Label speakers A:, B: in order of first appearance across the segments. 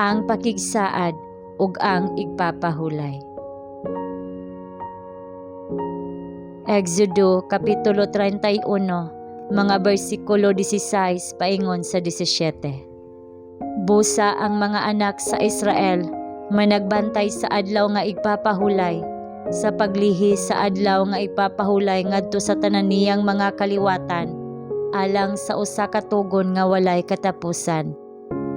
A: Ang pakigsaad ug ang igpapahulay. Exodo Kapitulo 31, mga bersikulo 16 paingon sa 17. Busa ang mga anak sa Israel managbantay sa adlaw nga igpapahulay sa paglihi sa adlaw nga igpapahulay ngadto sa tanan niyang mga kaliwatan alang sa usa ka tugon nga walay katapusan.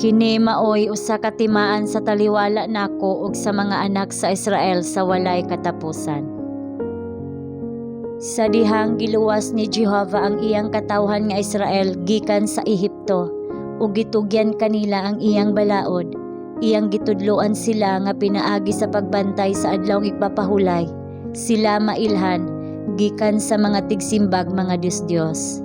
A: Kini maoy usa ka timaan sa taliwala nako ug sa mga anak sa Israel sa walay katapusan. Sa dihang giluwas ni Jehova ang iyang katawhan nga Israel gikan sa Ehipto ug gitugyan kanila ang iyang balaod, iyang gitudloan sila nga pinaagi sa pagbantay sa adlawng igpapahulay, sila mailhan gikan sa mga tigsimbag mga Dios-Dios.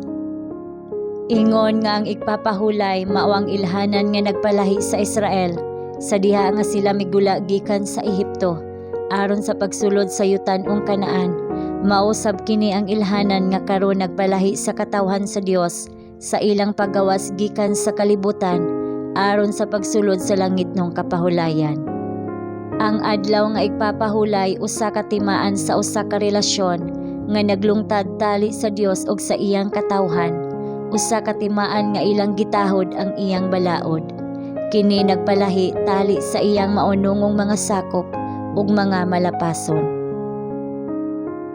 A: Ingon nga ang igpapahulay mao ang ilhanan nga nagpalahi sa Israel sa diha nga sila migula gikan sa Ehipto aron sa pagsulod sa yutan-ong Kanaan. Mao sab kini ang ilhanan nga karon nagpalahi sa katawhan sa Dios sa ilang paggawas gikan sa kalibutan aron sa pagsulod sa langitnong kapahulayan. Ang adlaw nga igpapahulay usa ka timaan sa usa ka relasyon nga naglungtad tali sa Dios ug sa iyang katawhan, usa ka timaan nga ilang gitahod ang iyang balaod. Kini nagpalahi tali sa iyang maunungong mga sakop ug mga malapason.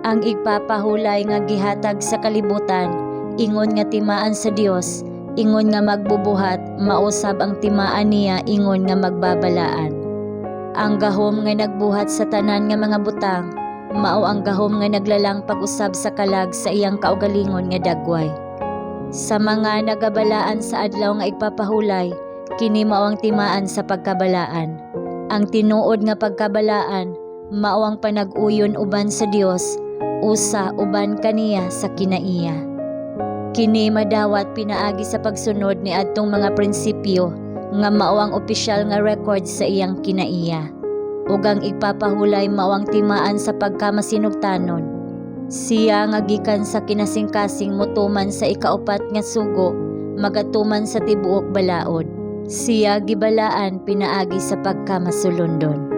A: Ang igpapahulay nga gihatag sa kalibutan ingon nga timaan sa Dios, ingon nga magbubuhat, mausab ang timaan niya ingon nga magbabalaan. Ang gahom nga nagbuhat sa tanan nga mga butang, mao ang gahom nga naglalang pag-usab sa kalag sa iyang kaugalingon nga dagway. Sa mga nagabalaan sa adlaw nga igpapahulay, kini mao ang timaan sa pagkabalaan. Ang tinuod nga pagkabalaan mao ang panag-uyon uban sa Dios, usa uban kaniya sa kinaiya. Kini madawat pinaagi sa pagsunod ni adtong mga prinsipyo nga mao ang opisyal nga record sa iyang kinaiya. Ug ang igpapahulay mao ang timaan sa pagkamasinugtanon. Siya nga gikan sa kinasingkasing motuman sa ikaupat nga sugo, magatuman sa tibuok balaod. Siya gibalaan pinaagi sa pagkamasulondon.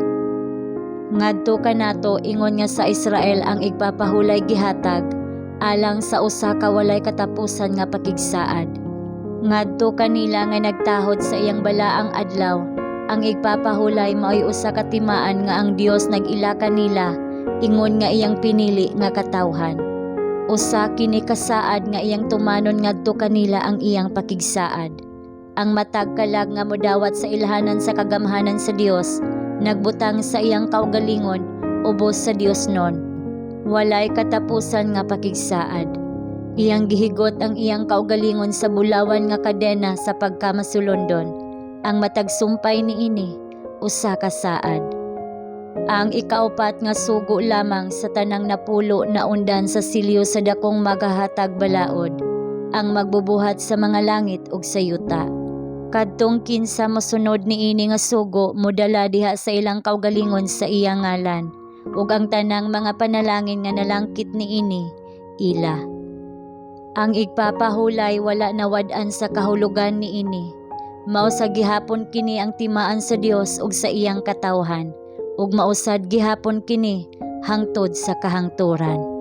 A: Ngadto kanato ingon nga sa Israel ang igpapahulay gihatag alang sa usa ka walay katapusan nga pakigsaad. Ngadto kanila nga nagtahod sa iyang balaang adlaw, ang igpapahulay maoy usa ka timaan nga ang Dios nag-ila kanila ingon nga iyang pinili nga katawhan. Usa kini kasaad nga iyang tumanon ngadto kanila ang iyang pakigsaad. Ang matag kalag nga modawat sa ilhanan sa kagamhanan sa Dios, nagbutang sa iyang kaugalingon ubos sa Dios non. Walay katapusan nga pakigsaad. Iyang gihigot ang iyang kaugalingon sa bulawan nga kadena sa pagkamasulondon. Ang matag sumpay niini usa ka saad. Ang ikaupat nga sugo lamang sa tanang napulo naundan sa silyo sa dakong magahatag balaod, ang magbubuhat sa mga langit ug sa yuta. Kadtong kinsa mosunod niini nga sugo modala diha sa ilang kaugalingon sa iyang ngalan, ug ang tanang mga panalangin nga nalangkit niini ila. Ang igpapahulay wala nawad-an sa kahulugan niini. Mao sa gihapon kini ang timaan sa Dios ug sa iyang katawhan, ug mausad gihapon kini hangtod sa kahangturan.